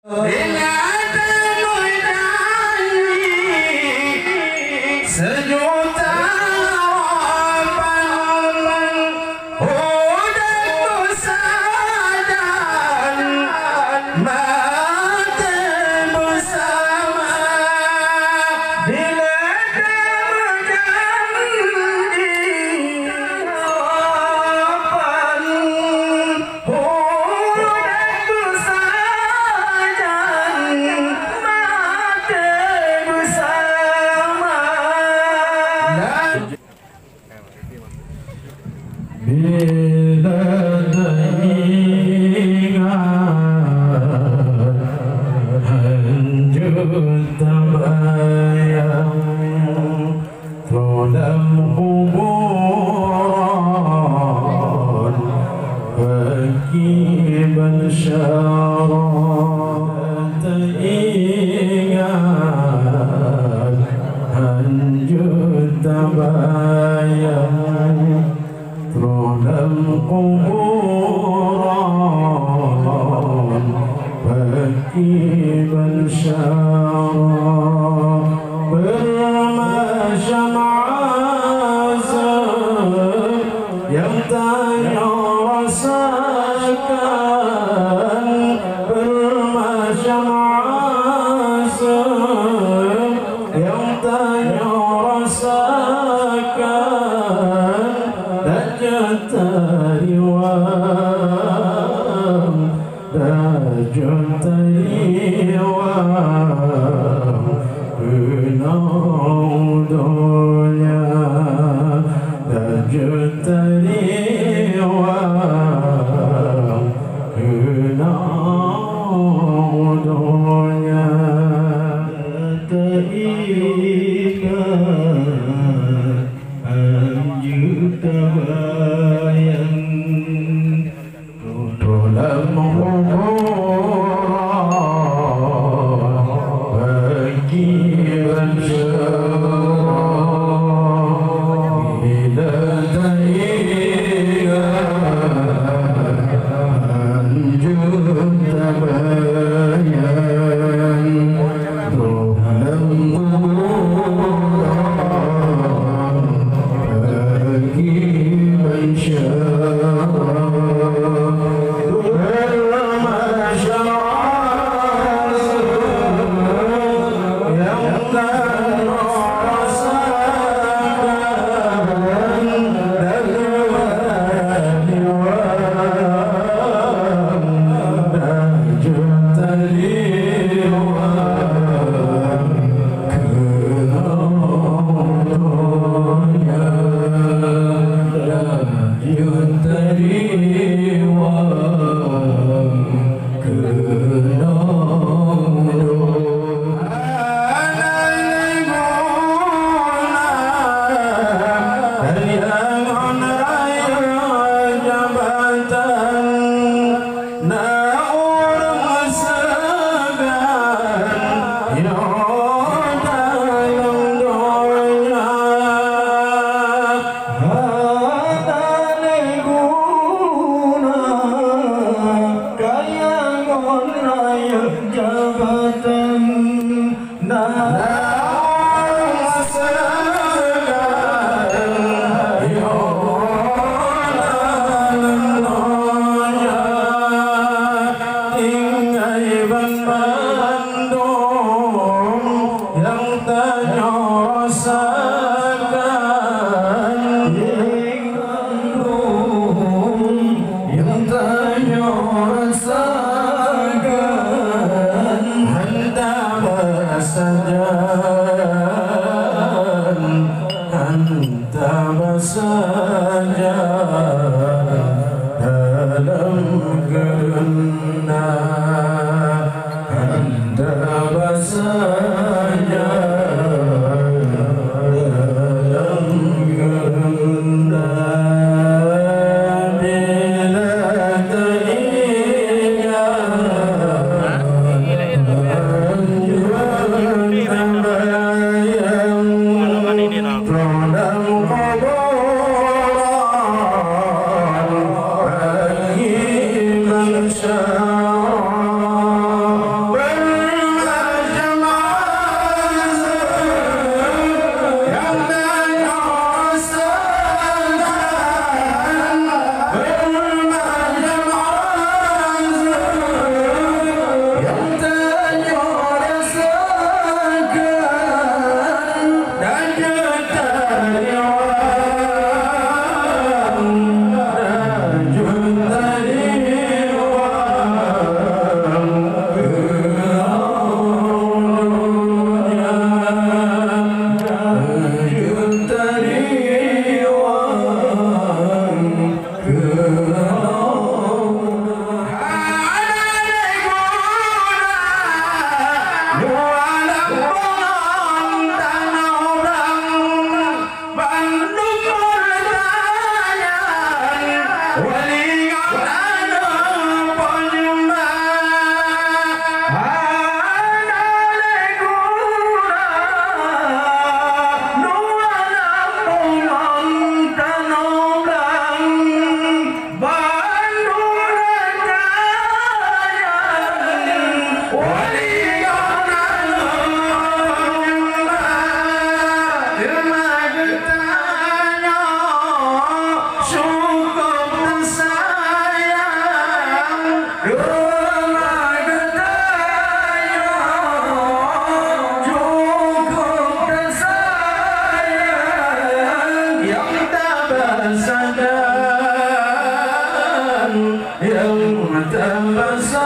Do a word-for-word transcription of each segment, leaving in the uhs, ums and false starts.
Bila teumeujadi seujuta harapan, udeb beusajan maté beusama. Bila teumeujadi harapan, udeb beusajan maté beusama. Bila teuingat hanjeuet tabayang, troh lam kuburan peuki bansyara. Teuingat hanjeuet tabayang, troh lam kuburan peuki bansyara. Beureumasyam azeueb nyang tanyoe rasakan, beureumasyam azeueb nyang tanyoe rasakan, dan jeuet tariwang, dan jeuet tariwang keunoe donya, dan jeuet tariwang keunoe donya. Teuingat hanjeuet tabayang, troh lam kuburan peuki bansyara. Bila teuingat hanjeuet tabayang, troh lam kuburan peuki bansyara. Beureumasyam azeueb nyang tanyoe rasakan, dan jeuet tariwang, dan jeuet tariwang keunoe donya, dan jeuet tariwang keunoe donya. Hana lé guna kaya ngon rayeuk jabatan, na ureuëng seugan nyoe dalam donya. Hana lé guna kaya ngon rayeuk jabatan, na ureuëng seugan nyoe dalam donya. Tinggai banmandum nyang tanyoe rasakan, nyang tanyoe rasakan, hana beusajan, hana beusajan dalam geureunda. Hana beusajan dalam geureunda. Bila teuingat Nyang teupeusajan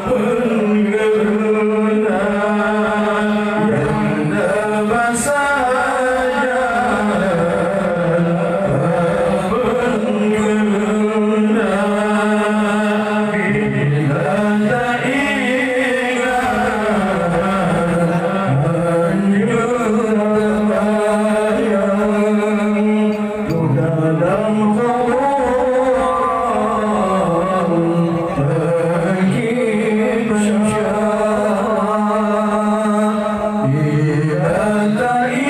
peue guna, nyang teupeusajan peue guna, bila taingat anjuran Dalam kuburan pergi bersyarat, bila taingat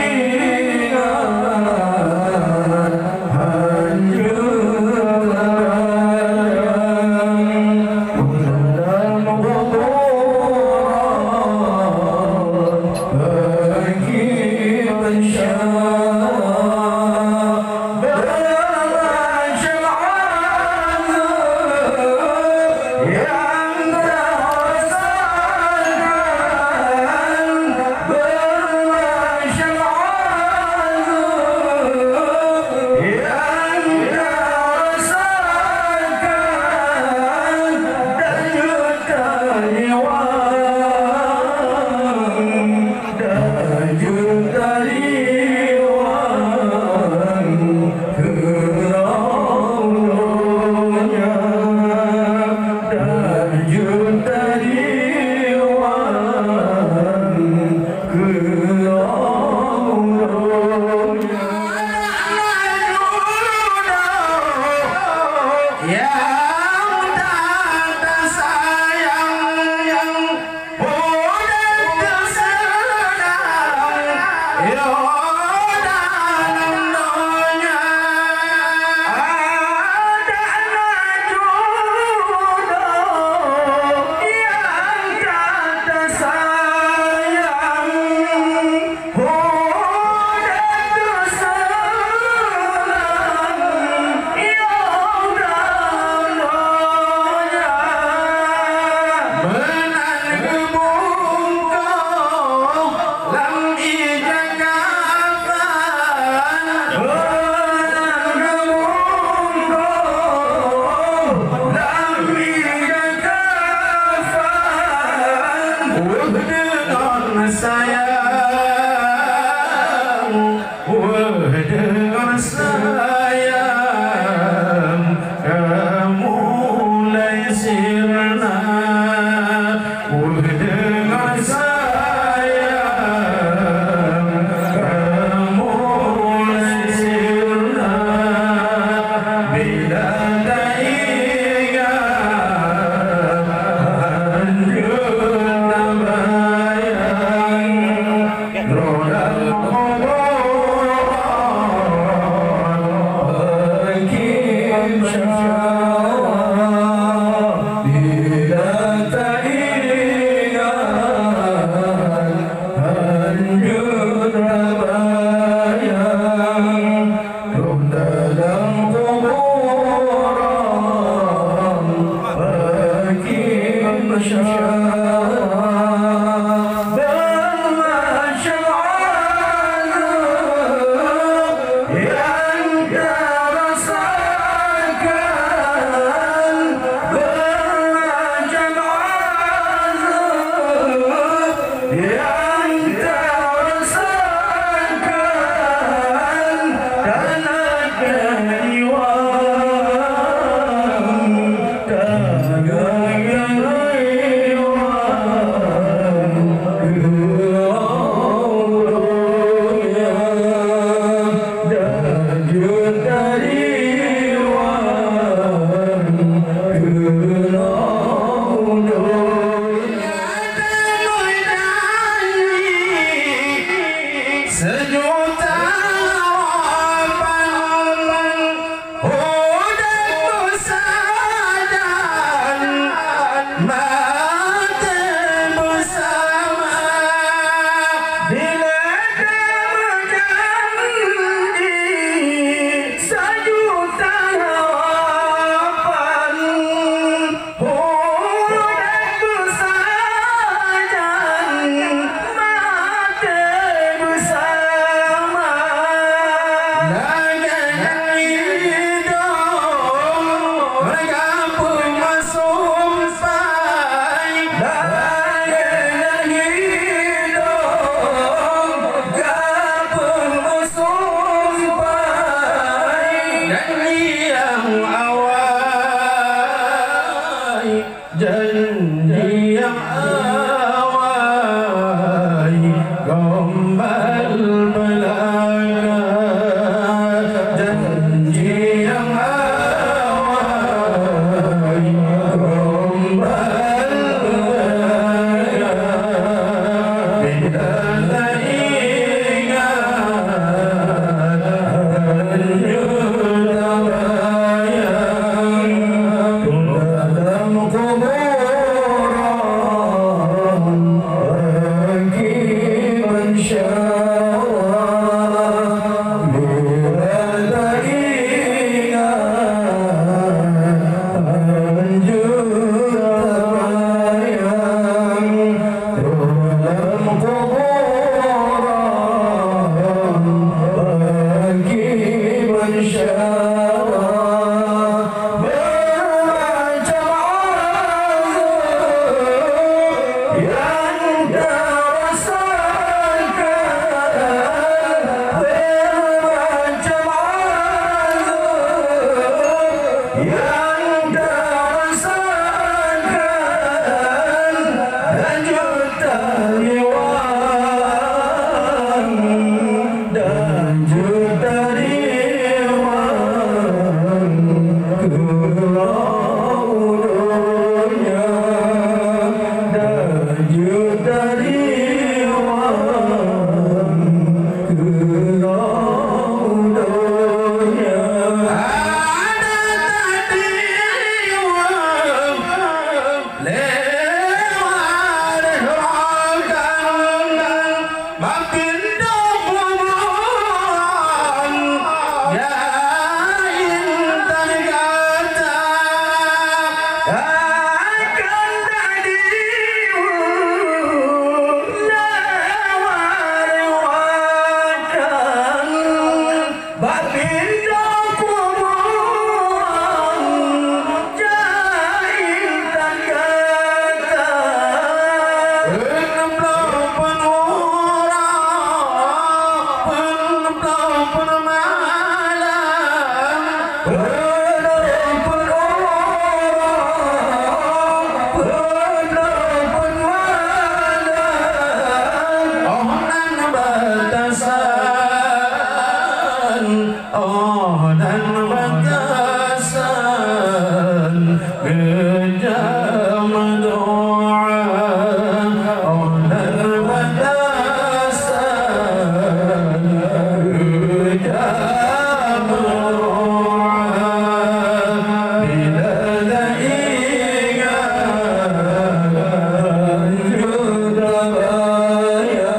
anjuran dalam kuburan pergi bersyarat. Tajeuet tariwan keu Allah, tajeuet tariwan keu Allah. Nyang that teusayang, Weueh deungon sayang, weueh deungon sayang, ka mulai sirna. Weueh deungon sayang, ka mulai sirna. Bila taingat anjuran bayang, droe lam kuburan beuki meusyara. Bila taingat anjuran bayang, Rôh dalam kuburan bagi masyarakat. Beumasyarakat nyang tarasakan, beumasyarakat nyang tarasakan, tanah keiwan, tanah keiwan, keu Allah dan jeuet tariwan, keu Allah. Janji nyang awai gombal beulaka, janji nyang awai gombal beulaka. Bila taingat, hanjeuet tabayang, dalam kuburan bagi bansyara. Bila taingat, hanjeuet tabayang, dalam kuburan bagi bansyara. Bermacam azab yang tarasakan, bermacam azab yang tarasakan, dan juta riwang, dan juta riwang keu donya, dan juta riwang keu donya. Ada tadi lewat rokan bak pintoe kuburan, ya intan gata akan tadi lewat rokan. Bak pintoe kuburan, jai intan gata. Peuneuploh peunuroe, peuneuploh peumalam. Peuneuploh peunuroe, peuneuploh peumalam. Oh nan batasan, oh nan batasan geujak meudoa, oh nan batasan geujak meudoa. Bila taingat, hanjeuet tabayang,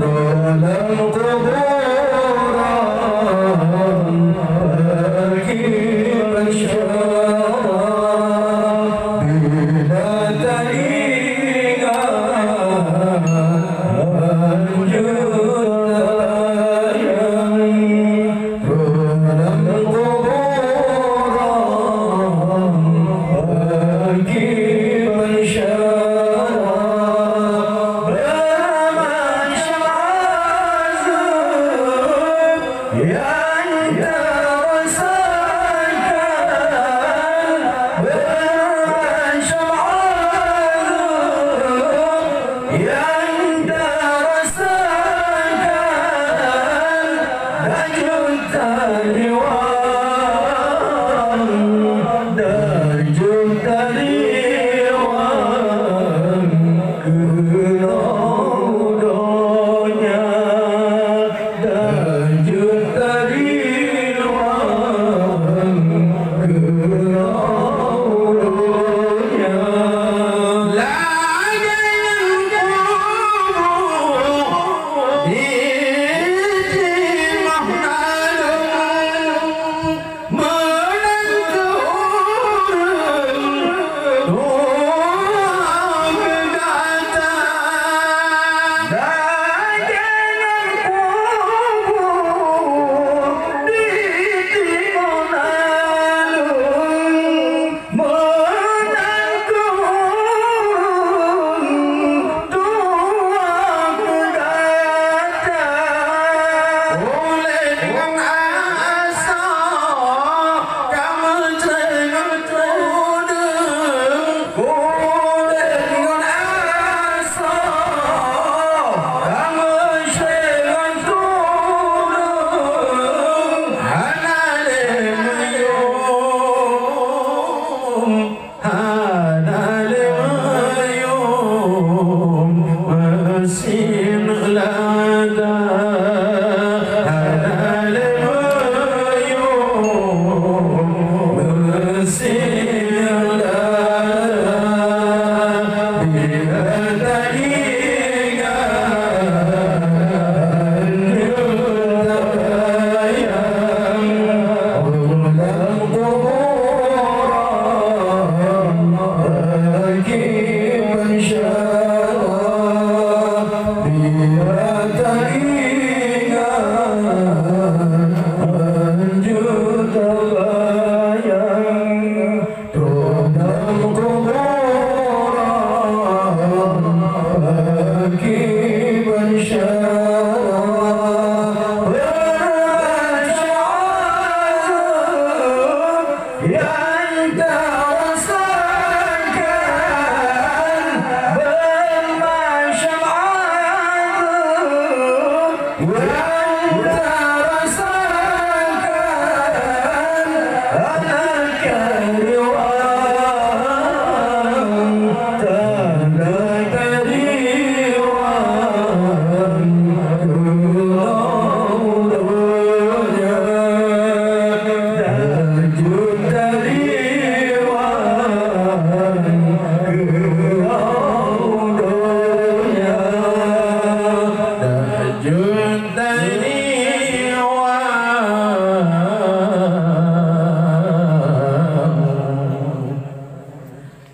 dalam kuburan bagi bansyara.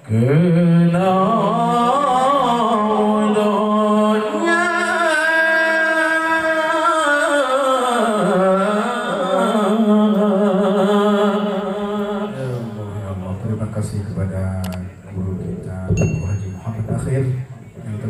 Keunoe donya. Ya Allah, ya Allah, terima kasih kepada guru kita, Tuan Guru Haji Muhammad Akhir, yang telah